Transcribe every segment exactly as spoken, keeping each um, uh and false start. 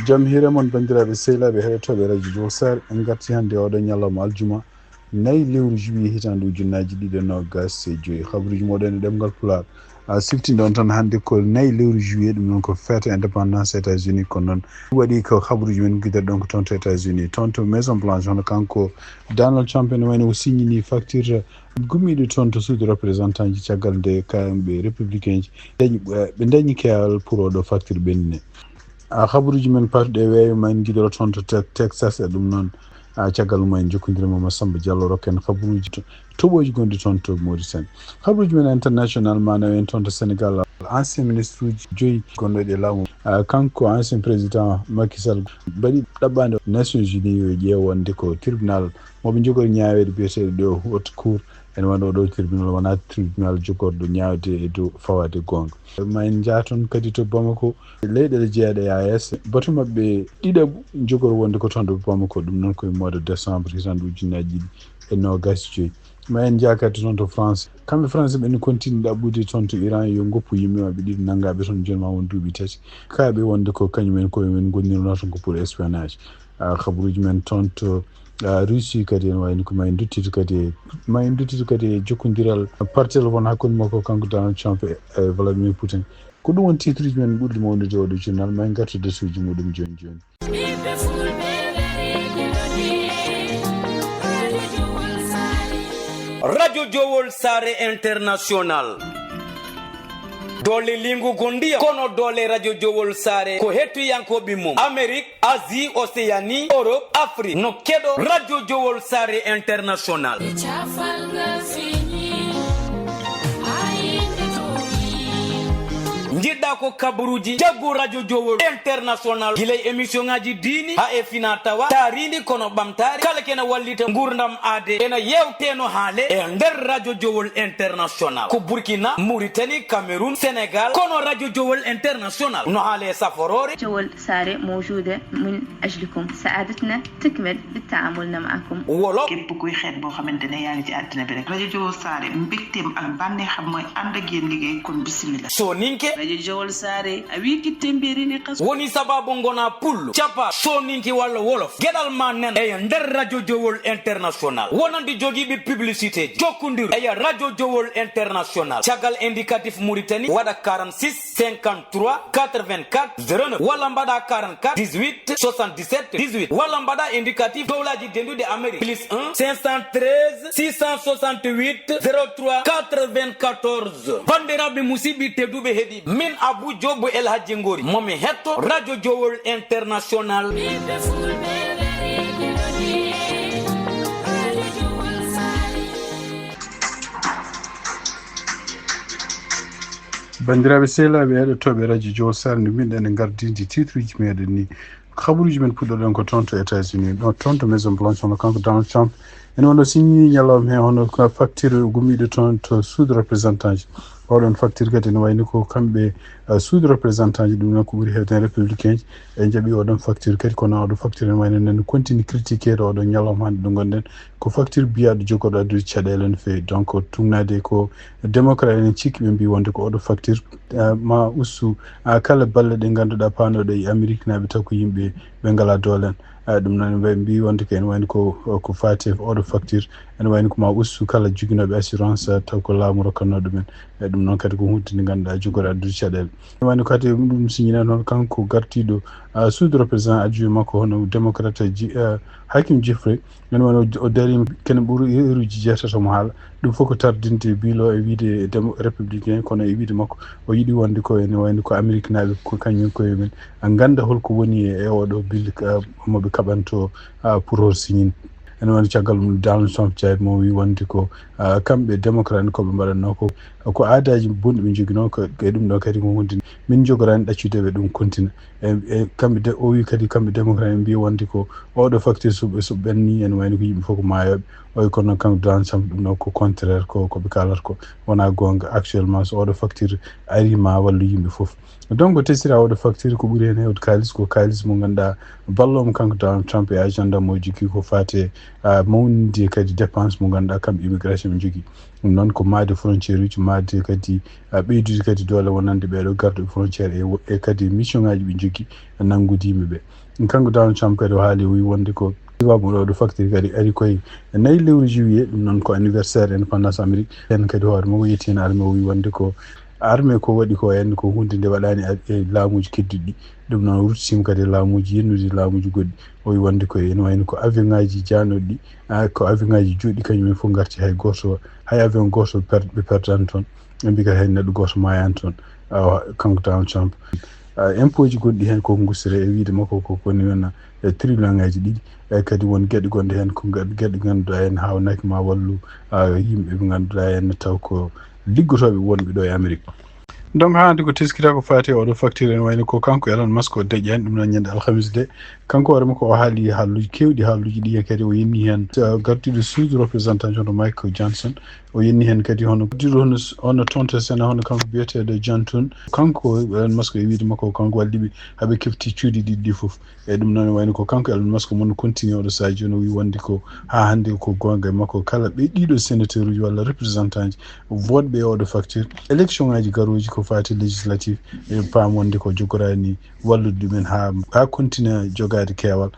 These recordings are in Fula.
Jam hiire mon, banndiraaɓe sehilaaɓe heɗotooɓe Radio Jowol Saare. En ngarti hannde oɗo ñalawma aljuma, nayi lewru juillet, hitaande ujunnaaji ɗiɗi e noogas e joyi. Habaruuji mooɗon e ɗemngal Pulaar. A siftinɗon tan hannde ko nayi lewru juillet, ɗum noon ko fête indépendance États-Unis. Kono noon waɗi ko habaruuji men ngidaɗon ko toon to États-Unis, toon to Maison Blanche, hono kanko Donald Trump ene wayno o signini facture gummiiɗo toon to suudu représentant ji caggal nde kamɓe républicain ji dañi, ɓe dañi keewal pour oɗo facture ɓenni. A habaruuji men parɗe weeyo ma en ngiɗoro toon to Te-, Texas e ɗum noon. A caggal mum en jokkondire Mama Samba Diallo rokken habaruuji to-, toɓooji gonɗi toon to Mauritanie. Habaruuji men international ma nawi en toon to Sénégal. Ancien ministre uji joyi gonɗo e laamu. A kanko ancien président Macky Sall mbaɗi ɗaɓɓaande Nations Unies yo ƴeew wonde ko tribunal mo ɓe njogori ñaaweede biyeteeɗo ɗo haute cour. Ene wano ɗo tribunal wona tribunal jogorɗo ñaawde e dow fawaade goonga. Ma en njaa toon kadi to Bamako, leyɗeele jeeɗe A E S, batu maɓɓe ɗiɗaɓu jogori wonde ko toon ɗo Bamako, ɗum noon ko e mois de décembre hitaande ujunnaaji ɗiɗi e noogas e joyi. Ma en njaa kadi toon to France. Kamɓe France ɓe ene kontini ɗaɓɓude toon to Iran yo ngoppu yimɓe maɓɓe ɗiɗo nanngaaɓe toon, jooni ma won duuɓi tati. Kaaɓe wonde ko kañum en koye men ngonnirnoo toon ko pour espionnage. A, habaruuji men toon to, a, Russie kadi ene wayno ko ma en duttito kadi e, ma en duttito kadi e jokkondiral par téléphone hakkunde makko kanko Donald Trump e, e Vladimir Putin. Ko ɗum woni titre uji men ɓurɗi mawnude oɗo journal. Ma en ngartu darsuuji muɗum jooni jooni. Radio Jowol Saare International. Doole lingu gondiya kono doole Radio Jowol Saare ko hettiyankooɓe mum Amérique, Asie, Océanie, Europe, Afrique no keɗo Radio Jowol Saare International. Jiɗɗa ko kabaruuji, jaggu Radio Jowol International. Gila e émission ngaji diini, ha e fina tawa, taarindi kono ɓamtaare, kala kena wallita ngurdam aade, ena yewteno haale e nder Radio Jowol International. Ko Burkina, Mauritanie, Cameroun, Sénégal, kono Radio Jowol International no haale e saforore. Jowol Saare موجودة من أجلكم. سعادتنا تكمل بالتعامل معكم. Wolof. Képp kuy xeet boo xamante ne yaa ngi ci àddina bi rek. Radio Jowol Saare, mbégteem ak bànneexam mooy ànd ak yéen liggéey, kon bismillah. Soninke. Radio Jowol Saare, a wi ki temberi ni xas. Woni sababu ngona pullo, capa, soninke walla wolof. Geɗal ma nen e nder Radio Jowol International. Wonande jogiiɓe publicité ji, jokkondir e Radio Jowol International. Caggal indicatif Mauritanie, waɗa quarante-six cinquante-trois quatre-vingt-quatre zéro neuf, walla mbaɗa quarante-quatre dix-huit soixante-dix-sept dix-huit, walla mbaɗa indicatif dowlaji dendude Amérique, plus un cinq cent treize six cent soixante-huit zéro trois quatre-vingt-quatorze. Bandiraɓe, musiɓɓe tedduɓe heɗiɓe, min Abou Diop El Hadji Ngori, momi hetto Radio Jowol International. Banndiraaɓe sehilaaɓe heɗotooɓe Radio Jowol Saare, nde mbiɗen e ngardiiji titre uji meɗen ni. Habaruuji men puɗɗoɗen ko toon to États-Unis, ɗo toon to Maison Blanche, hono kanko Donald Trump. Ene wano signi ñalawma he hono ko facture gummiiɗo toon to suudu représentant ji. Oɗon facture kadi ene wayni ko kamɓe, eh, suudu représentant ji, ɗum noon ko ɓuri heewde heen républicain ji, ɓe njaɓi oɗon facture kadi, kono oɗo facture ene wayno ene continue critiqueede oɗo ñalawma hannde ɗo ngonɗen. Ko facture biyaaɗo jogorɗo addude caɗeele no feewi. Donc, tugnaade ko démocrate en cikki, ɓe mbii wonde ko oɗo facture, eh, ma ustu, ah, kala balle ɗe ngannduɗaa paanooɗe e Amérique naaɓe taw ko yimɓe ɓe ngalaa doole en. Ah, ɗum noon ɓe mbii wonde ko ene wayno ko, ko faati e oɗo facture, ene wayno ko ma ustu kala joginooɓe assurance, ah, taw ko laamu rokkatnoo ɗum en. E ɗum noon kadi ko huunde nde ngannduɗaa jogori addude caɗeele. Ene wayno kadi ɗum signina noon kanko gartiiɗo, ah, suudu représentant adjoint makko hono démocrate ji, ah, Hakeem Jeffrey. Ene wano o darima kene ɓuri heure uji jeetato mo haala. Ɗum fof ko tardinde biilo e wiide demo-, républicain, kono e wiide makko o yiɗi wonde ko ene wayno ko Amérique naaɓe ko kañum koye men ngannda holko woni e oɗo bill, ah, mo ɓe kaɓanto, ah, pour o signin. Ene wano caggal ɗum Donald Trump jaabi mo, o wi wonde ko, ah, kamɓe démocrate en ko ɓe mbaɗatnoo ko, ko aadaaji bonɗi ɓe njoginoo ko, e ɗum ɗo kadi ko hunde min njogorani ɗaccude ɓe ɗum kontina. E, e kamɓe de, o wi kadi kamɓe démocrate en mbiyi wonde ko oɗo facture so, so ɓenni ene wayno ko yimɓe fof ko maayooɓe. O wi kono noon kanko Donald Trump ɗum ɗo ko contraire ko, ko ɓe kaalata ko wona goonga. Actuellement so oɗo facture ari ma wallu yimɓe fof. Donc tesira oɗo facture ko ɓuri heen heewde kaalis ko kaalis mo ngannduɗaa balloomo kanko Donald Trump e agenda mo jogii ko faati e mawninde kadi dépense mo ngannduɗaa kamɓe immigration ɓe njogii. Ɗum noon ko maayde frontière uji, maayde kadi ɓeydude kadi doole wonande ɓeeɗo garduɓe frontière e kadi mission ngaji ɓe njogii nanngude yimɓe ɓe. Kanko Donald Trump kadi o haali, o wi wonde ko sibabu ɗo ɗo facture kadi ari koye nayi lewru juillet, ɗum noon ko anniversaire indépendance Amérique. Heen kadi hoore makko yetti heen armée, o wi wonde ko armée ko waɗi ko heen ko hunde nde waɗaani e laamuuji keddiɗi. Ɗum noon ruttiima kadi e laamuuji yennude laamuuji goɗɗi. O wi wonde ko ene wayno ko avion ngaji jaanoɗi ɗi, ko avion ngaji juuɗi kañum en fof ngarti, hay gooto, hay avion gooto ɓe perdaani toon. Ɓe mbi kadi hay neɗɗo gooto maayaani toon. Awa, kanko Donald Trump, impôt ji gonɗi heen koko gustira e wiide makko ko koni wona trillionaji ɗiɗi. E kadi won geɗe gonɗe heen ko geɗe ngannduɗaa heen haawnaki ma wallu yimɓe ɓe ngannduɗaa heen taw ko liggotooɓe wonɓe ɗo e Amérique. Donc haandi ko teskita ko faati e oɗo facture, ene wayno ko kanko Elon Musk o deƴƴani ɗum noon ñande alhamis de. Kanko hoore makko o haali haalluuji keewɗi, haalluuji ɗi kadi o yenni heen gardiiɗo sous-représentation to Michael Johnson. O yenni heen kadi hono gardiiɗo hono toon to Sénat hono kanko biyeteeɗo John Thune. Kanko Elon Musk e wiide makko kanko walli ɓe haɓe kefti cuuɗi ɗiɗi ɗi fof. E ɗum noon wayno ko kanko Elon Musk mon continue oɗo sahaa jooni o wi wonde ko haa hannde ko goonga e makko kala ɓe ɗiɗo sénateur uji walla représentant ji vote ɓe oɗo facture élection ngaji garooji ko faati législative, e paam wonde ko jogoraani wallude ɗumen haa haa continue jogaade keewal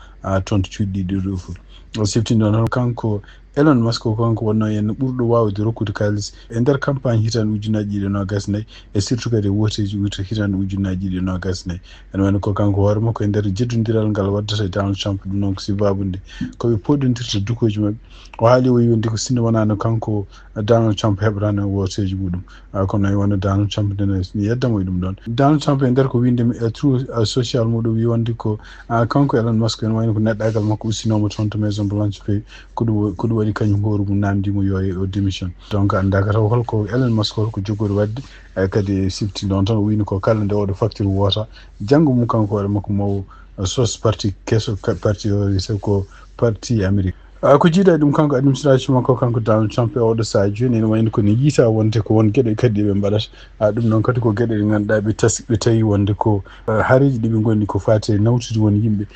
toon to cuuɗi ɗiɗi ɗo fof. O sifti noon hono kanko Elon Musk ko kanko wonnoo heen ɓurɗo waawde rokkude kaalis e nder campagne hitaande ujunnaji ɗiɗi e noogas nayi, e surtout kadi e wooteeji uta hitaande ujunnaji ɗiɗi e noogas nayi. Ene wayno ko kanko hoore makko e nder jeddondiral ngal waddata e Donald Trump, ɗum noon ko sibabu nde ko ɓe poɗondirta dukooji maɓɓe. O haali o wi wonde ko sinno wonaano kanko Donald Trump heɓataano wooteeji muɗum. Kono e wonde Donald Trump nde ne yeddamo e ɗum ɗoon. Donald Trump e nder ko winde e Truth Social muɗum wi wonde ko kanko Elon Musk ene wayno ko neɗɗaagal makko ussinooma toon to Maison Blanche feewi. Ko ɗum ko ɗum waɗi kañum hoore mum namdi mo yo o démission. Donc anndaaka taw holko Elon Musk holko jogori waɗde. E kadi sifti noon tan o wini ko kala nde oɗo facture woota janngo mum kanko hoore makko mawo sos parti keso parti o wi ko parti Amérique. Ko jiidaa ɗum kanko administration makko kanko Donald Trump e oɗo sahaa jooni ene wayno ko ne yiita wonde ko won geɗe kadi ɗe ɓe mbaɗata. Ɗum noon kadi ko geɗe ɗe ngannduɗaa ɓe tas ɓe tawi wonde ko hareeji ɗi ɓe ngoni ko faati e nawtude won yimɓe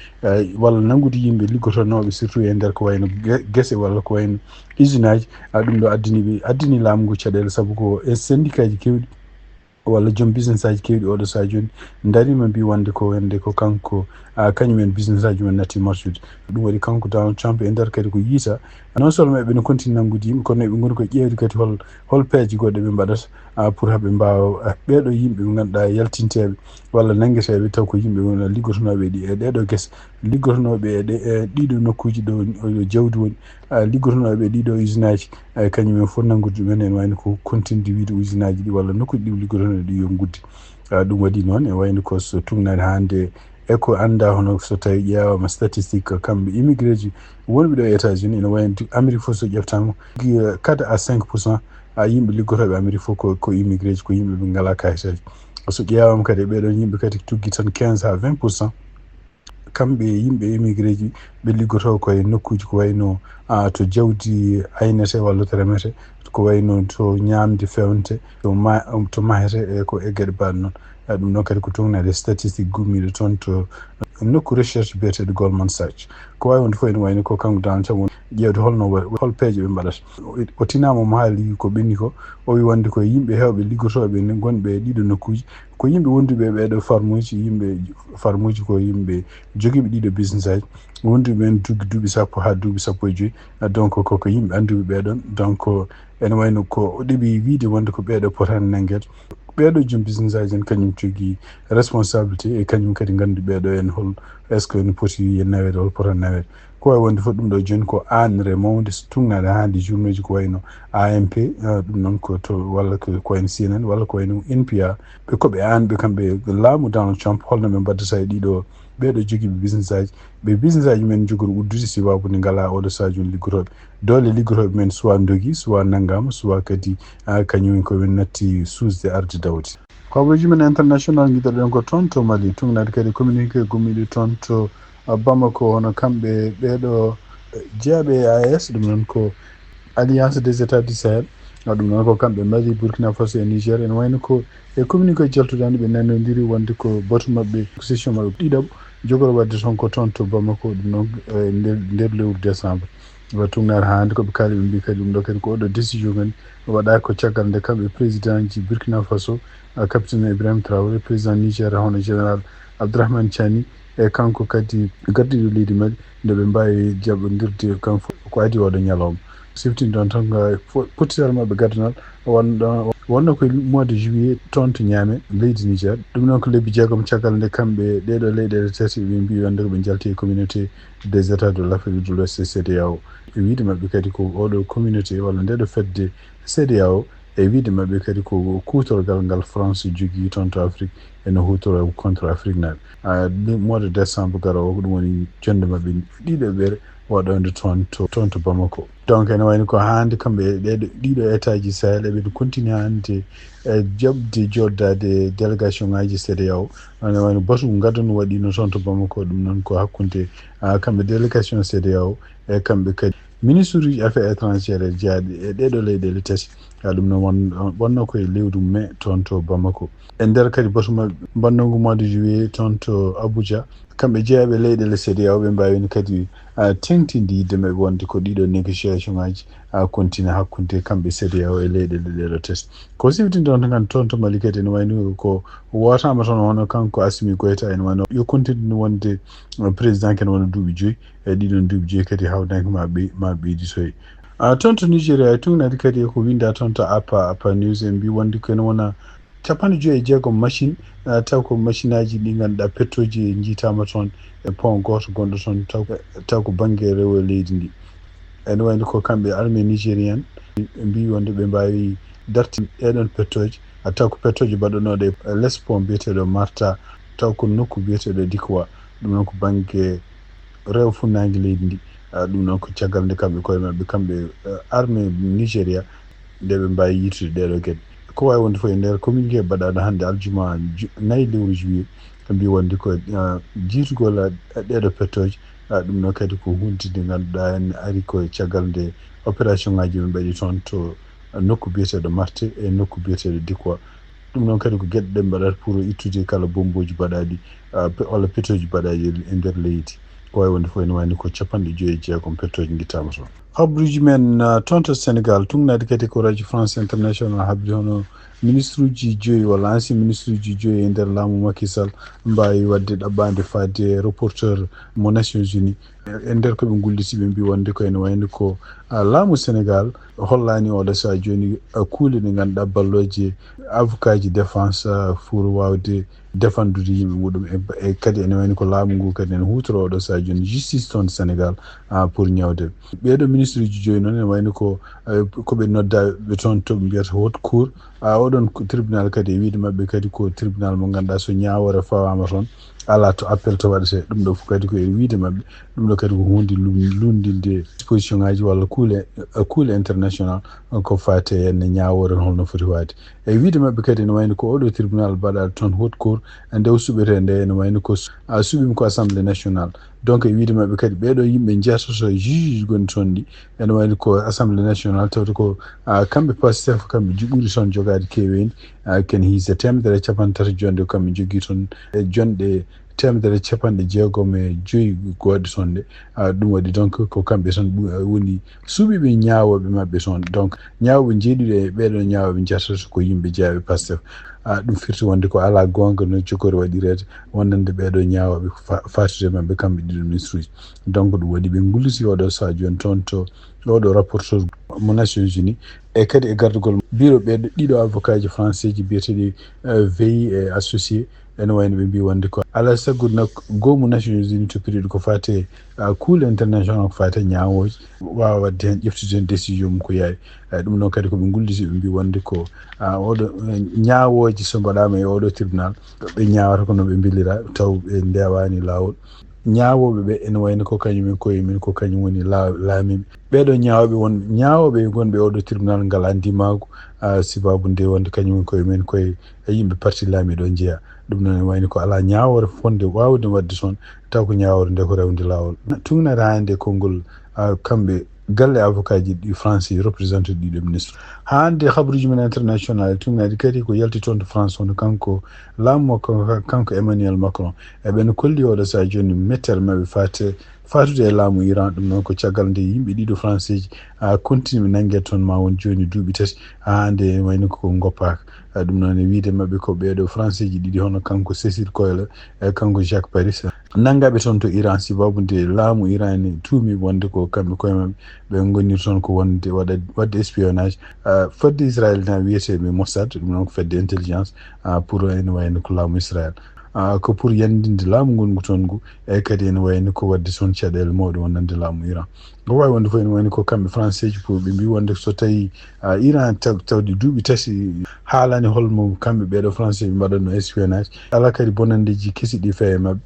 walla nanngude yimɓe liggotonooɓe surtout e nder ko wayno gese walla ko wayno usine aji. Ɗum ɗo addani ɓe addani laamu ngu caɗeele sabu ko e syndicat ji keewɗi walla joom business aji keewɗi oɗo sahaa jooni ndariima mbi wonde ko wonde ko kanko kañum en business aji mum natti marsude. Ɗum waɗi kanko Donald Trump e nder kadi ko yiita non seulement ɓe no continue nanngude yimɓe kono eɓe ngoni ko ƴeewde kadi hol hol peeje goɗɗe ɓe mbaɗata pour haɓe mbaawa ɓeeɗo yimɓe ɓe ngannduɗaa yaltinteeɓe walla nanngeteeɓe taw ko yimɓe wona liggotonooɓe ɗi e ɗeeɗo gese liggotonooɓe e ɗiɗo nokkuuji ɗo jawdi woni liggotonooɓe e ɗiɗo usine aji. Kañum en fof nanngude ɗumen ene wayno ko continde wiide usine aji ɗi walla nokkuuji ɗi liggotonooɓe ɗi yo ngudde. Ɗum waɗi noon e wayno ko so tugnaade hannde e ko annda hono so tawi ƴeewama statistique kamɓe immigré ji wonɓe ɗo e États-Unis ene wayno Amérique fof so ƴeftama quatre à cinq pour cent a yimɓe liggotooɓe Amérique fof ko ko immigré ji ko yimɓe ɓe ngala kayitaji. So ƴeewama kadi e ɓeɗon yimɓe kadi tuggi tan quinze à vingt pour cent kamɓe yimɓe immigré ji ɓe liggotoo ko e nokkuuji ko wayno to jawdi aynete walla to remete ko wayno to ñaamde fewnte to ma to mahete e ko e geɗe mbaɗ noon. Ɗum noon kadi ko tugnaade statistique gummiiɗo toon to nokku recherche biyeteeɗo Goldman Sachs. Ko waawi wonde fof ene wayno ko kanko Donald Trump woni ƴeewde holno hol peeje ɓe mbaɗata. O tinaama omo haali ko ɓenni ko o wi wonde ko yimɓe heewɓe liggotooɓe gonɓe e ɗiɗo nokkuuji ko yimɓe wonduɓe e ɓeeɗo farmuuji yimɓe farmuuji ko yimɓe jogiiɓe ɗiɗo business aji wonduɓe ɓen tuggi duuɓi sappo haa duuɓi sappo e joyi. Donc koko yimɓe annduɓe ɓeeɗon donc ene wayno ko o ɗeɓi wiide wonde ko ɓeeɗo potani nanngeede. Ɓeeɗo joom business aji en kañum jogii responsabilité e kañum kadi nganndi ɓeeɗo en hol est ce que ene poti naweede hol potani naweede. Ko waawi wonde fof ɗum ɗo jooni ko aanre mawnde so tugnaade haa nde journée ji ko wayno A M P ɗum noon ko to walla ko wayno C N N walla ko wayno N P R. Ɓe ko ɓe aanɓe kamɓe laamu Donald Trump holno ɓe mbaddata e ɗiɗo ɓeeɗo jogiiɓe business aji ɓe business aji men jogori uddude sibabude ngala oɗo sadio liggotooɓe doole liggotooɓe men soit dogi soit nanngama soit kadi kañum en ko ɓe natti suusde arde dawde. Kabaruuji men international ngiɗoɗen ko toon to Mali tugnaade kadi communiqué gummiiɗo toon to Bamako hono kamɓe ɓeeɗo jeyaɓe e A E S ɗum noon ko Alliance des États du Sahel. Ɗum noon ko kamɓe Mali, Burkina Faso e Niger ene wayno ko e communiqué jaltuɗo hannde ɓe nanodiri wonde ko batu maɓɓe session maɓɓe ɗiɗaɓo jogoro waɗde toon ko toon to Bamako ɗum noon e nder nder lewru décembre. Wa tugnaade haa hannde ko ɓe kaali, ɓe mbii kadi ɗum ɗo kadi ko oɗo décision kadi waɗaa ko caggal nde kamɓe président ji Burkina Faso, ah, capitaine Ibrahim Traoré, président Niger hono général Abdourahmane Tiani, e kanko kadi gardiiɗo leydi Mali, nde ɓe mbaawi jaɓondirde kam fof ko adii oɗo ñalawma. Siftin ɗon tan ko fo-, pottital maɓɓe gaddanal wonno, wonno ko mois de juillet toon to Niamey, leydi Niger. Ɗum noon ko lebbi jeegom caggal nde kamɓe ɗeeɗo leyɗeele tati ɓe mbii wonde ko ɓe njalti e communauté des États de l'Afrique de l'Ouest, C D A O. E wiide maɓɓe kadi ko oɗo communauté walla ndeɗo fedde C D A O, e wiide maɓɓe kadi ko kuutorgal ngal France jogii toon to Afrique, ene huutoro contre Afrique naaɓe. Ah, ɗum, mois de décembre garoowo, ko ɗum woni jonnde maɓɓe ɗiɗaɓere waɗoonde toon to, toon to Bamako. Donc, ene wayno ko hannde kamɓe e ɗeɗo, ɗiɗo État ji Sahel eɓe continue hannde e jaɓde jooɗdaade délégation ngaji C D A O. Ene wayno batu ngadanu waɗino toon to Bamako, ɗum noon ko hakkunde, ah, kamɓe délégation C D A O e kamɓe kadi ministre uji affaires étrangères e jeyaaɗi e ɗeɗo leyɗeele tati. Ah, ɗum noon won-, wonno ko e lewru mai toon to Bamako. E nder kadi batu maɓɓe mbannongu mois de juillet toon to Abuja, kamɓe jeeyaɓe leyɗeele C D A O ɓe mbaawino kadi, ah, teŋtinde yidde maɓɓe wonde ko ɗiɗo négociation ngaji, ah, continue hakkunde kamɓe C D A O e leyɗeele ɗeɗo tati. Ko siftinɗon tan toon to Mali kadi ene wayno ko wootaama toon, hono kanko Assimi Goïta ene wayno yo continue wonde, ah, président kene wona duuɓi joyi, e ɗiɗon duuɓi joyi kadi hawdanke ma ɓey-, ma ɓeyditoye. Ah, toon to Nigeria e tugnadi kadi ko winda toon to Apa, Apa News en mbi wonde ko ene wona capanɗe joyi e jeegom machine, ah, taw ko machine aji ɗi ngannduɗaa pettooji e njiitaama toon e pont gooto gonɗo toon, taw, taw ko bannge rewo leydi ndi. Ene wayno ko kamɓe armée nigérienne ɓe mbii wonde ɓe mbaawi dartinde ɗeɗon pettooji, ah, taw ko pettooji mbaɗanooɗe e les pont biyeteeɗo Marta, taw ko nokku biyeteeɗo Dikwa. Ɗum noon ko bannge rewo funnaange leydi ndi. Ah, ɗum noon ko caggal nde kamɓe koye maɓɓe, kamɓe, eh, armée Nigeria, nde ɓe mbaawi yiitude ɗeɗo geɗe. Ko waawi wonde fof e nder communiqué baɗaaɗo hannde aljuma ju-, nayi lewru juillet, ɓe mbii wonde ko, ah, jiitugol, ah, ɗeɗo pettooje, ah, ɗum noon kadi ko huunde nde ngannduɗaa en ari ko e caggal nde opération ngaji ɓe mbaɗi toon to, ah, nokku biyeteeɗo Marte e nokku biyeteeɗo Dikwa. Ɗum noon kadi ko geɗe ɗe mbaɗata pour ittude kala bombooji baɗaaɗi, ah, pe-, walla pettooji baɗaaɗi e nder leydi. Ko waawi wonde fof ene wayno ko capanɗe joyi e jeegom pettooje ngittaama toon. Habruuji men, ah, toon to Sénégal, tugnaade kadi ko Radio France International habri hono ministre uji joyi walla ancien ministre uji joyi e nder laamu Macky Sall mbaawi waɗde ɗaɓɓaande fadde reporter mo Nations Unies. E nder ko ɓe ngulliti, ɓe mbii wonde ko ene wayno ko, ah, laamu Sénégal hollaani oɗo sahaa jooni, ah, kuule ɗe ngannduɗaa ballooje avocat ji défense, ah, pour waawde défendude yimɓe muɗum e, e kadi ene wayno ko laamu ngu kadi ene huutoro oɗo sahaa jooni justice toon Sénégal, ah, pour ñawde ɓeeɗo ministre uji joyi noon. Ene wayno ko, eh, ko ɓe nodda ɓe toon to ɓe mbiyata haute cour, ah, oɗon ko tribunal kadi e wiide maɓɓe kadi ko tribunal mo ngannduɗaa so ñaawoore fawaama toon alaa to appel to waɗetee. Ɗum ɗo fof kadi ko e wiide maɓɓe, ɗum ɗo kadi ko huunde lum-, lunndinde disposition ngaji walla kuule, eh, kuule international ko faati e henne ñaawoore holno foti waade. E wiide maɓɓe kadi ene wayno ko oɗo tribunal mbaɗaaɗo toon haute cour, e nde o suɓetee nde ene wayno ko su-, a suɓiima ko assemblée nationale. Donc e wiide maɓɓe kadi ɓeeɗo yimɓe jeetato e juge uji gonɗi toon ɗi, ene wayno ko assemblée nationale, tawde ko, ah, kamɓe Pastef kamɓe ji-, ɓuri toon jogaade keeweendi, ah, ken hiisa teemedere e capanɗe tati jonɗe ko kamɓe njogii toon e jonɗe teemedere e capanɗe jeegom e joyi gooɗe toon ɗe. Ah, ɗum waɗi donc ko kamɓe tan ɓu-, woni suɓiiɓe ñaawooɓe maɓɓe toon. Donc ñaawooɓe jeeɗiɗo e ɓeeɗo ñaawooɓe jeetato ko yimɓe jeyaaɓe Pastef. Ah, ɗum firti wonde ko alaa goonga no jogori waɗireede wonande ɓeeɗo ñaawooɓe fa-, faatude maɓɓe kamɓe ɗiɗo ministre uji. Donc ɗum waɗi ɓe ngulliti oɗo sahaa jooni toon to oɗo rapporteur mo Nations Unies, e kadi e gardugol bureau ɓeeɗo ɗiɗo avocat ji français ji biyeteeɗi, eh, Veil et Associés. Ene wayno ɓe mbii wonde ko alaa sago nak-, goomu Nations Unies toppitiiɗo ko faati e, ah, kuule international ko faati e ñaawooje, waawa waɗde heen, ƴeftude heen décision mum ko yaawi. Eh, ɗum noon kadi ko ɓe ngulliti, ɓe mbii wonde ko, ah, oɗo, eh, ñaawooje so mbaɗaama e oɗo tribunal, ɓe ñaawata ko no ɓe mbelira, taw ɓe ndewaani laawol. Ñaawooɓe ɓe ene wayno ko kañum en koye men, ko kañum woni laa-, laamiiɓe. Ɓeeɗo ñaawooɓe won, ñaawooɓe gonɓe oɗo tribunal ngalaa ndimaagu, ah, sababu nde wonde kañum en koye men koye e yimɓe parti laamiiɗo njeyaa. Ɗum noon ene wayno ko alaa ñaawoore fonde waawde waɗde toon, taw ko ñaawoore nde ko rewde laawol. Tugnata hannde konngol, ah, kamɓe galle avocat ji ɗi France représenté ɗiɗo ministre. Haa hannde habaruuji men international tuminaɗi kadi ko yalti toon to France, hono kanko laamu makko, kanko Emmanuel Macron, e ɓen kolli oɗo sahaa jooni mettere maɓɓe faate fatude e laamu Iran. Ɗum noon ko caggal nde yimɓe ɗiɗo Français ji a continue ɓe nannge toon ma won jooni duuɓi tati haa hannde wayno ko ngoppaaka. Ɗum noon e wiyde maɓɓe ko ɓeeɗo Français ji ɗiɗi hono kanko Cécile Coyla e kanko Jacques Paris nanngaɓe toon to Iran, sibabu nde laamu Iran ne tuumi wonde ko kamɓe koye maɓɓe ɓe ngonnir toon ko wonde waɗa, waɗde espionnage, ah, fedde Israël na wiyeteɓe Mossad, ɗum noon ko fedde intelligence, ah, pour ene wayno ko laamu Israël. Ah, ko pour yandinde laamu ngun ngu toon ngu, e kadi ene wayno ko waɗde toon caɗeele mawɗe wonande laamu Iran. Ko wawi wonde fof ene wayno ko kamɓe Français ji pour ɓe mbi wonde so tawi, ah, Iran taw-, tawde duuɓi tati haalani holmo kamɓe ɓeeɗo Français ɓe mbaɗatno espionnage, ala kadi bonandeji kesi ɗi faye maɓɓe.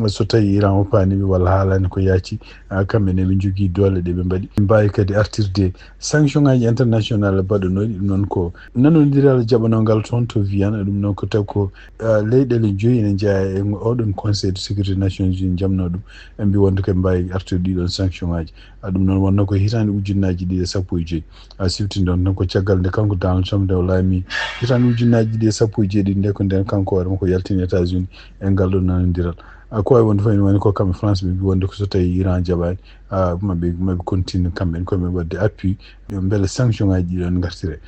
So tawi Iran woppani ɓe walla haalani ko yaaci, ah, kamɓe ne ɓe jogii doole ɗe ɓe mbaɗi. Ɓe mbawi kadi artirde sanction ngaji international mbaɗunoɗi. Ɗum noon ko nanodiral jaɓanongal toon to Vienne. Ɗum noon ko taw ko, ah, leyɗele joyi ene jeeya e oɗon Conseil de sécurité Nations Unies jamno ɗum. Ɓe mbi wonde ko ɓe mbawi artirde ɗiɗon sanction ngaji. Ah, ɗum noon wonno ko hitande ujunnaji ɗiɗi e sappo e joyi. A sifti ɗon tan ko caggal nde kanko Donald Trump nde o laami hitande ujunnaji ɗiɗi e sappo e jeeɗiɗi nde ko nden kanko hoore makko yaltini États-Unis e ngal ɗo nanodiral. A ko wawi wonde fof ene wayno ko kamɓe France ɓe mbi wonde ko so tawi Iran jaɓani, a, maɓe, maɓe continue kamɓe en koye maɓe waɗde appui, yo beele sanction ngaji ɗiɗon gartire.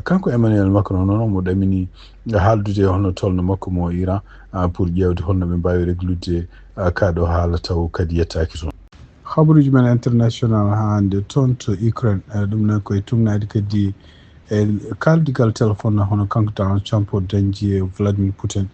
Kanko Emmanuel Macron noon omo ɗamini haaldude e hono tolno makko mo Iran, a, pour ƴeewde holno ɓe mbawi réglude, a, ka ɗo haala taw kadi yettaki toon. Habaruuji men international haa hannde toon to Ukraine, eh, ɗum noon ko e tuugnaade kadi e kaaldigal téléphone hono kanko Donald Trump o dañji e Vladimir Putin.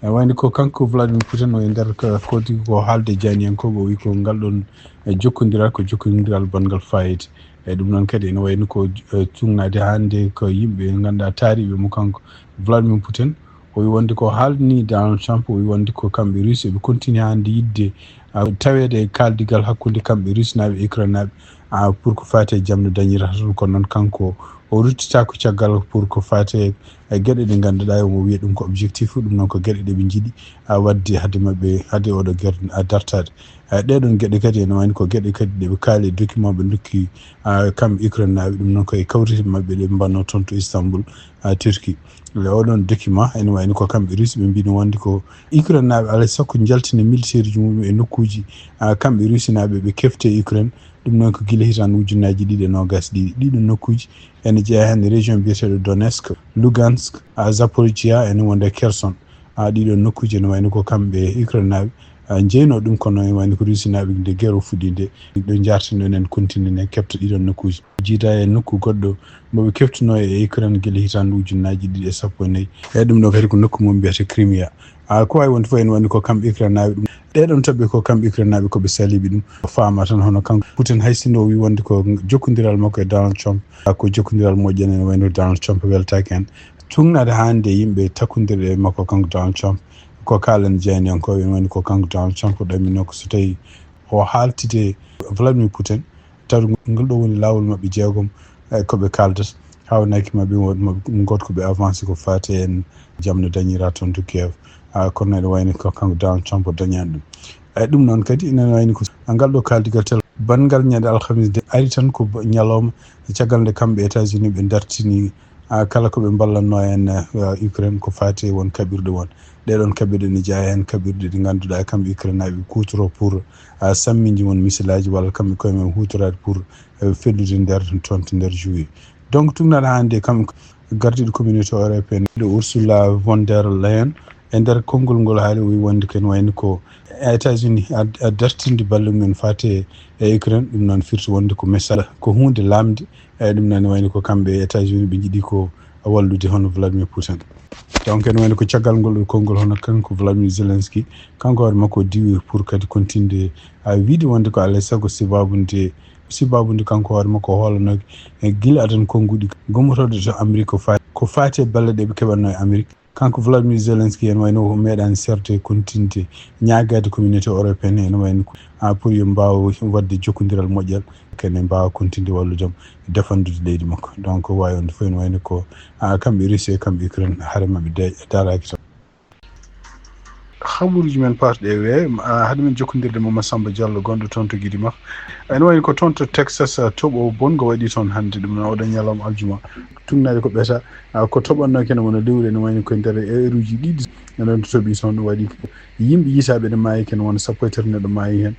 E wayde ko kanko Vladimir Putin o e nder ko, ko tigi ko haalde e jaaniyankooɓe, o wi ko ngal ɗon, eh, jokkondiral ko jokkondiral banngal fayida. E ɗum noon kadi ene wayno ko, eh, tuugnaade hannde ko yimɓe ngannduɗaa taariiɓe mo kanko Vladimir Putin. O wi wonde ko haalni Donald Trump, o wi wonde ko kamɓe Russie ɓe continue hannde yiɗde, ah, taweede e kaaldigal hakkunde kamɓe Russie naaɓe e Ukraine naaɓe, ah, pour ko faati e jam no dañirta toon. Kono noon kanko o ruttitaako caggal pour ko faati e geɗe ɗe ngannduɗaa omo wiya ɗum ko objectif, ɗum noon ko geɗe ɗe ɓe njiɗi, ah, waɗde hade maɓɓe, hade oɗo guerre, ah, dartaade. Eh, ɗee ɗoon geɗe kadi ene wayno ko geɗe kadi ɗe ɓe kaali e document ɓe ndokki, ah, kamɓe Ukraine naaɓe, ɗum noon ko e kawrite maɓɓe ɗe ɓe mbaɗno toon to Istanbul, ah, Turquie. E oɗon document ene wayno ko kamɓe Russie ɓe mbino wonde ko Ukraine naaɓe alaa e sago njaltina militaire ji mum e nokkuuji, ah, kamɓe Russie naaɓe ɓe kefte e Ukraine. Ɗum noon ko gila hitande ujunnaji ɗiɗi e noogas ɗiɗi. Ɗiɗo nokkuuji ene jeeya heen région biyeteeɗo Donetsk, Lugansk, ah, Zaporizhia ene wonde Kherson. Ah, ɗiɗo nokkuuji ene wayno ko kamɓe Ukraine naaɓe, ah, jeyno ɗum, kono ene wayno ko Russie naaɓe nde guerre o fuɗɗi nde, ɗo jartino enen continue ne kefta ɗiɗo nokkuuji. Jiida e nokku goɗɗo mo ɓe keftuno e Ukraine gila hitande ujunnaji ɗiɗi e sappo e nayi. E ɗum ɗo kadi ko nokku mum mbiyete Crimea. Ah, ko wawi wonde fof ene wayno ko kamɓe Ukraine naaɓe ɗum. Ɗee ɗoon toɓɓe ko kamɓe Ukraine naaɓe ko ɓe saliɓe ɗum. O faama tan hono kanko Putin hay sinno o wi wonde ko jokkondiral makko e Donald Trump, ah, ko jokkondiral moƴƴan ene wayno Donald Trump weltaki heen. Tuugnaade hannde yimɓe takkondirɓe e makko kanko Donald Trump, ko kaalan jeyaniyankooɓe, woni ko kanko Donald Trump ɗamino ko so tawi o haaltide Vladimir Putin, taw ngol ɗo woni laawol maɓɓe jeegom, e ko ɓe kaaldata, haawnaki maɓɓe won maɓɓe gooto ko ɓe avancé ko faati en jam no dañira toon to Kiev. Ah, kono ene wayno ko kanko Donald Trump o dañani ɗum. Eyi, ɗum noon kadi ene wayno ko ngal ɗo kaaldigal tel banngal ñande alhamis de ari tan ko ba-, ñalawma caggal nde kamɓe États-Unis ɓe dartini, ah, kala ko ɓe mballatno en, ah, Ukraine ko faati e won kaɓirɗe won. Ɗee ɗoon kaɓirɗe ne jeyaa heen kaɓirɗe ɗe ngannduɗaa kamɓe Ukraine naaɓe kuutoro pour, ah, samminde won misilaaji walla kamɓe koye mum huutoraade pour, eh, fellude nder toon to nder juwi. Donc, tuugnaade hannde kam gardiiɗo communauté européenne ɗo Ursula von der Leyen e nder konngol ngol haali o wi wonde ken wayno ko États-Unis ad-, ad-, dartinde balɗe mum en faate e Ukraine, ɗum noon firti wonde ko message, ko huunde lamnde, e ɗum noon wayno ko kamɓe e États-Unis ɓe njiɗi ko wallude hono Vladimir Putin. Donc ene wayno ko caggal ngol ɗo konngol hono kanko Vladimir Zelensky, kanko hoore makko o diwi pour kadi continde, a, wiide wonde ko alaa e sago sibabu nde, sibabu nde kanko hoore makko o hoolanoke e gila adan konnguɗi gummotooɗo to Amérique ko fa-, ko faati e balɗe ɗe ɓe keɓatno e Amérique. Kanko Vladimir Zelensky en wayno o meeɗaani serde kontinde ñaagaade communauté européenne en wayno ko, a, pour yo mbaaw waɗde jokkondiral moƴƴal, kene mbaawa kontinde wallude mo e defandude leydi makko. Donc waawi wonde fof ene wayno ko, a, kamɓe Russie e kamɓe Ukraine hare maɓɓe de-, daraaki toon. Habaruuji men paatuɗe e weeyo, hade men jokkondirde Mama Samba Diallo gonɗo toon to Gidimaka. Ene wayno ko toon to Texas, toɓo bonngo waɗi toon hannde, ɗum noon oɗo ñalawma aljuma. Tugnaade ko ɓeta, ko toɓannoo kene wona lewru, ene wayno koye nder eeruuji ɗiɗi, ene wayno toɓi toon, ɗum waɗi yimɓe yiytaaɓe ene maayi, kene wona sappo e tati neɗɗo maayi heen.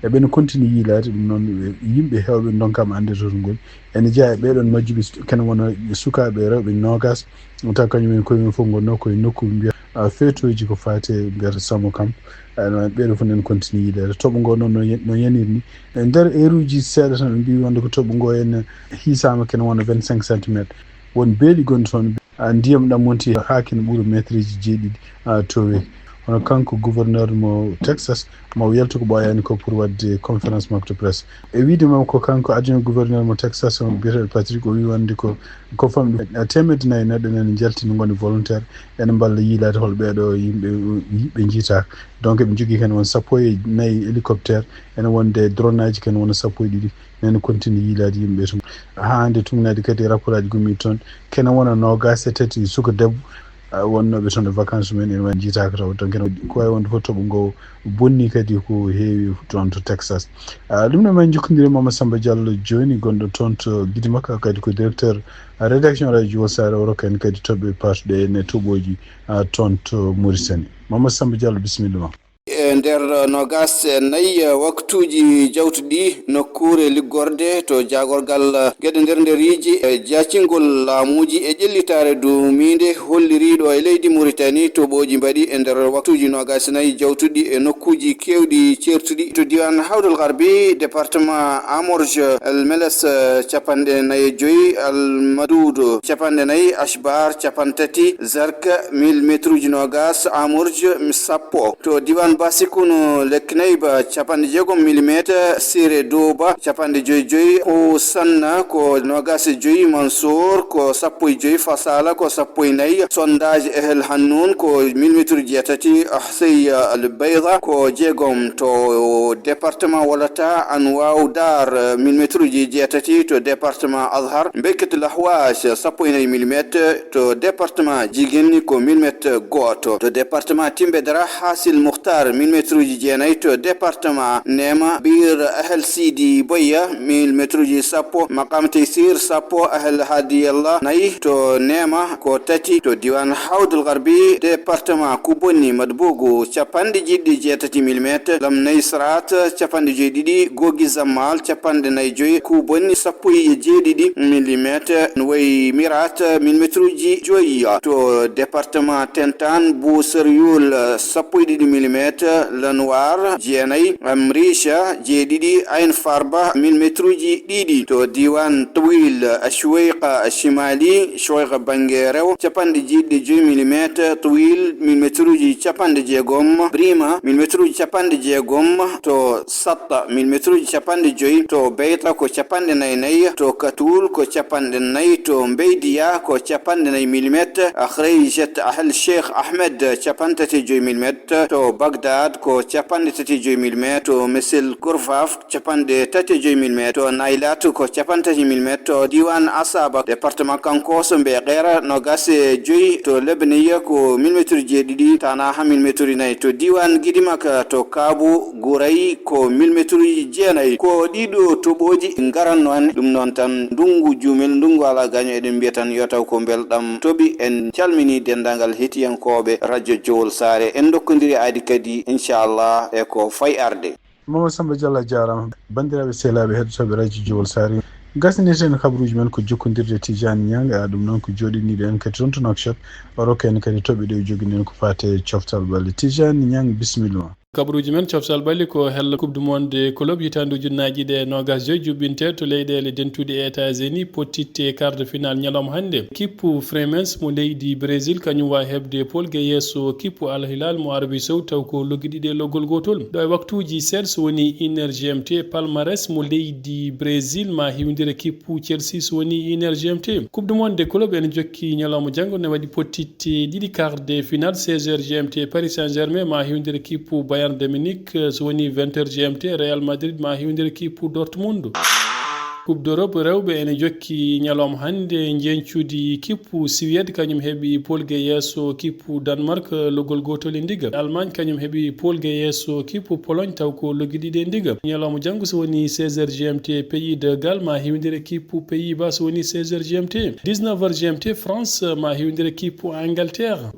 Eɓe no continue yiilaade, ɗum noon yimɓe heewɓe ndonkama annde toon ngol. Ene jeyaa e ɓeeɗoon majjuɓe, kene wona sukaaɓe rewɓe noogas, taw kañum en koye mum fof ngonnoo koye nokku mbiya, a, feetooji ko faati e mbiyata Samu Kam. Ene wayno ɓeeɗo fof ene continue yiilaade. Toɓo ngo noon no yan-, no yaniri ni. E nder eeruuji seeɗa tan ɓe mbiyi wonde ko toɓo ngo ene hiisaama kene wona vingt-cinq centimètres. Won beeli gonɗi toon, a, ndiyam ɗam wonti haa kene ɓura meeterji jeeɗiɗi, a, towee. Kono kanko gouverneur mo Texas, ma o yaltu ko ɓooyaani ko pour waɗde conférence makko de presse. E wiyde makko ko kanko adjoint gouverneur mo Texas, mo biyeteeɗo Patrick, o wi wonde ko, ko famɗi, a, teemedde nayi neɗɗo ene njalti no ngoni volontaire, ene mballa yiilaade hol ɓeeɗo yimɓe, yimɓe njiitaaka. Donc eɓe njogii kene won sappo e nayi hélicoptère, ene wonde drone aji kene wona sappo e ɗiɗi, ene continue yiilaade yimɓe tun. Haa nde tugnaade kadi rapport aji gummiiɗi toon, kene wona noogaas e tati suka debbo, a, wonnooɓe toon e vacances mum en, ene wayi njiitaaka taw. Donc ene ko wayi wonde fof toɓo ngo bonni kadi ko heewi toon to Texas. A, ɗum ɗo men njokkondiri Mama Samba Diallo jooni, gonɗo toon to Gidimaka, kadi ko directeur, a, rédaction radio Jowol Saare, o rokka en kadi toɓɓe paatuɗe en e toɓooji, a, toon to Mauritanie. Mama Samba Diallo, bisimilla ma. E nder noogaas e nayi waktuuji jawtuɗi, nokkuure liggorde to jaagorgal geɗe nder nderiiji e jaacingol laamuuji e ƴellitaare duumiinde holliriiɗo e leydi Mauritanie, toɓooji mbaɗi e nder waktuuji noogaas e nayi jawtuɗi e nokkuuji keewɗi ceertuɗi to diiwaan Hawdul Garbi, département Amorge, El Meles, capanɗe nayi e joy, Al Madoudou capanɗe nayi, Achbar capanɗe tati, Zark mille mètres uji noogaas, Amorge sappo. To diiwaan Basikunu, Leknayba capanɗe jeegom millimetre, Sire Doba capanɗe joy joy, Hosanna ko noogaas e joy, Mansour ko sappo e joy, Fasala ko sappo e nayi, Sondage Ehel Hannoun ko millimetre uji jeetati, Ahsey Al Bayda ko jeegom. To département Walata, Anwaw Dar millimetre uji jeetati, to département Azhar, Mbekit Lahwas sappo e nayi millimetre, to département Jigenni ko millimetre gooto. To département Timbedara, Hasil Mukhtar, millimetre uji jeenayi. To département Nema, Bir Ahel Sidi Boya, millimetre uji sappo. Maqam Teysir, sappo. Ahel Hadiyallah, nayi. To Nema, ko tati. To diiwaan Hawdul Garbi, département Kubonni, Madbugu, capanɗe jeeɗiɗi e jeetati millimetre. Lam Naysrat, capanɗe joy ɗiɗi. Gogi Zammal, capanɗe nayi joy. Kubonni, sappo e jeeɗiɗi millimetre, no wayi Mirat, millimetre uji joyi. To département Tentan, Bou Seryoul, sappo e ɗiɗi millimetre, Lenoir, jeenayi, Amricha, jeeɗiɗi, Ain Farba, millimetre uji ɗiɗi. To diiwaan Tawil, Ashweiqa Shimali, Shweiqa bannge rewo, capanɗe jeeɗiɗi e joy millimetre, Tawil, millimetre uji capanɗe jeegom, Brima, millimetre uji capanɗe jeegom, to Satta, millimetre uji capanɗe joy, to Beyta ko capanɗe nayi nayi, to Katul ko capanɗe nayi, to Mbeydiya ko capanɗe nayi millimetre, Akhreyjet Ahel Cheikh Ahmed capanɗe tati e joy millimetre, to Bagdad ko capanɗe tati e joy millimetre, to Mesel Gorvaf capanɗe tati e joy millimetre, to Naylat ko capanɗe tati millimetre, to diiwaan Asaba, département Kankoso, Mbeqeera, noogaas e joy, to Lebniya ko millimetre jeeɗiɗi, Tanaha millimetre nayi, to diiwaan Gidimaka, to Kaabu, Guray ko millimetre jeenayi. Ko ɗiɗo toɓooji ngaranno en, ɗum noon tan ndunngu juumel, ndunngu alaa gaño, eɗen mbiya tan yo taw ko mbelɗam toɓi. En calminii denndaangal heɗiyankooɓe radio Jowol Saare, en ndokkondiri aadi kadi, inchallah, e ko fayi arde. Mama Samba Diallo, a jaaraama. Banndiraaɓe sehilaaɓe heɗotooɓe radio Jowol Saare, gasneten kabaruuji men ko jokkondirde Tijani Niang, a, ɗum noon ko jooɗiniiɗo en kadi toon to Nouakchott, o rokka en kadi toɓɓe ɗe o jogini en ko faati e coftal ɓalli. Tijani Niang, bisimilla ma. Kabaruuji men coftal ɓalli ko hella Coupe du Monde Club hitaande ujunnaaji ɗiɗi e noogaas joy juɓɓinteeɗo to leyɗeele dentuɗe e États-Unis, pottitte quart de finale ñalawma hannde. Kippu Fluminense mo leydi Brésil, kañum waawi heɓde polge yeeso kippu Al Hilal mo Arabie Saoudite, taw ko loggi ɗiɗi e loggol gootol. Ɗo e waktuuji seeɗa, so woni une heure G M T, palmarès mo leydi Brésil ma hiwndire kippu Chelsea, so woni une heure G M T. Coupe du Monde Club ene jokki ñalawma janngo, ne waɗi pottitte ɗiɗi, quart de finale, seize heures G M T, Paris Saint-Germain ma hiwndire kippu Bayern de Munich, so woni vingt heures G M T, Real Madrid ma hiwndire kippu Dortmund. Coupe d'Europe rewɓe ene jokki ñalawma hannde, njeñcudi kippu. Suède kañum heɓi polge yeeso kippu Danemark, logol gootol e ndiga. Allemagne kañum heɓi polge yeeso kippu Pologne, taw ko loggi ɗiɗi e ndiga. Ñalawma janngo so woni seize heures G M T, Pays de Galles ma hiwndire kippu Pays-Bas so woni seize heures G M T. Dix-neuf heures G M T, France ma hiwndire kippu Angleterre.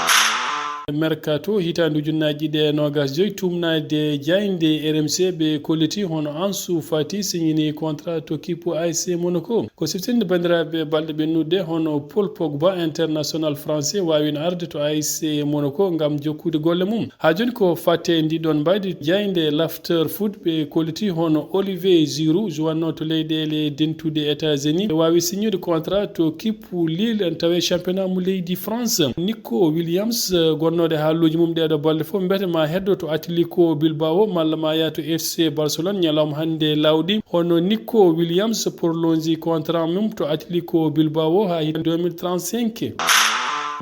Mercato hitaande ujunnaaji ɗiɗi e noogas joy, tumnaade jaaynde R M C ɓe kolliti hono Ansu Fati signini contrat to kippu A S C Monaco. Ko siftinde banndiraaɓe balɗe ɓennuɗe hono Paul Pogba, international français, waawino arde to A S C Monaco ngam jokkude golle mum. Haa jooni ko fatte ndiɗon mbaydi jaaynde Lafter Foot ɓe kolliti hono Olivier Giroud, jouwanno to leyɗeele dentuɗe États-Unis, ɓe waawi signude contrat to kippu Lille, en tawe championnat mo leydi France. Nico Williams, eh, gonnoɗe haaluuji mum ɗeeɗo balɗe fof, mbete ma heddo to Atletico Bilbao malla ma yaa to F C Barcelone ñalawma hannde lawɗi. Hono Nico Williams prolonge contrat mum to Atletico Bilbao haa hitaande deux mille trente-cinq.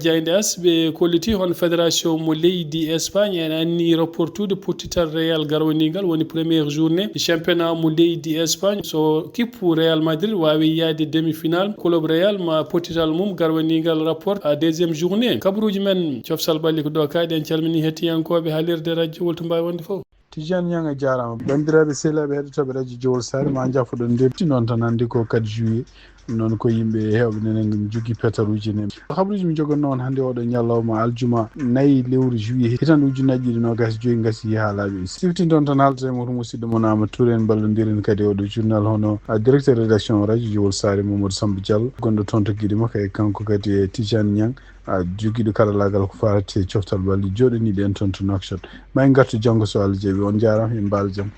Jaaynde AS ɓe kolliti hono fédération mo leydi Espagne ene anni reportude pottital Real garwanigal woni première journée championnat mo leydi Espagne. So kippu Real Madrid waawi yaade demi-finale, club Real ma pottital mum garwanigal rapport à deuxième journée. Kabaruuji men coftal ɓalli ko ɗo kaaɗi. En calmini hettiyankooɓe haalirde radio Wolto Mbawi wonde fof. Tidiane Niang, a jaaraama. Banndiraaɓe sehilaaɓe heɗotooɓe radio Jowol Saare, ma njafoɗon nde ti noon tan hannde ko quatre juillet. Ɗum noon ko yimɓe heewɓe nene ngam jogii petaruuji ne. Habaruuji mi jogannoo on hannde oɗo ñalawma aljuma nayi lewru juillet hitaande ujunnaaji ɗiɗi noogas e joy ngasii haa laaɓi. Siftinton tan haalta e mooto musidɗo mon Amadou Touré, en mballondiren kadi oɗo journal hono, a, directeur rédaction radio Jowol Saare Mamadou Samba Diallo, gonɗo toon to Guédé Maka, e kanko kadi e Tidiane Niang, a, jogiiɗo karallaagal ko faati e coftal ɓalli jooɗaniiɗo en toon to Nouakchott. Ma en ngartu janngo so Allah jaɓi. On njaaraama, en mbaal jam.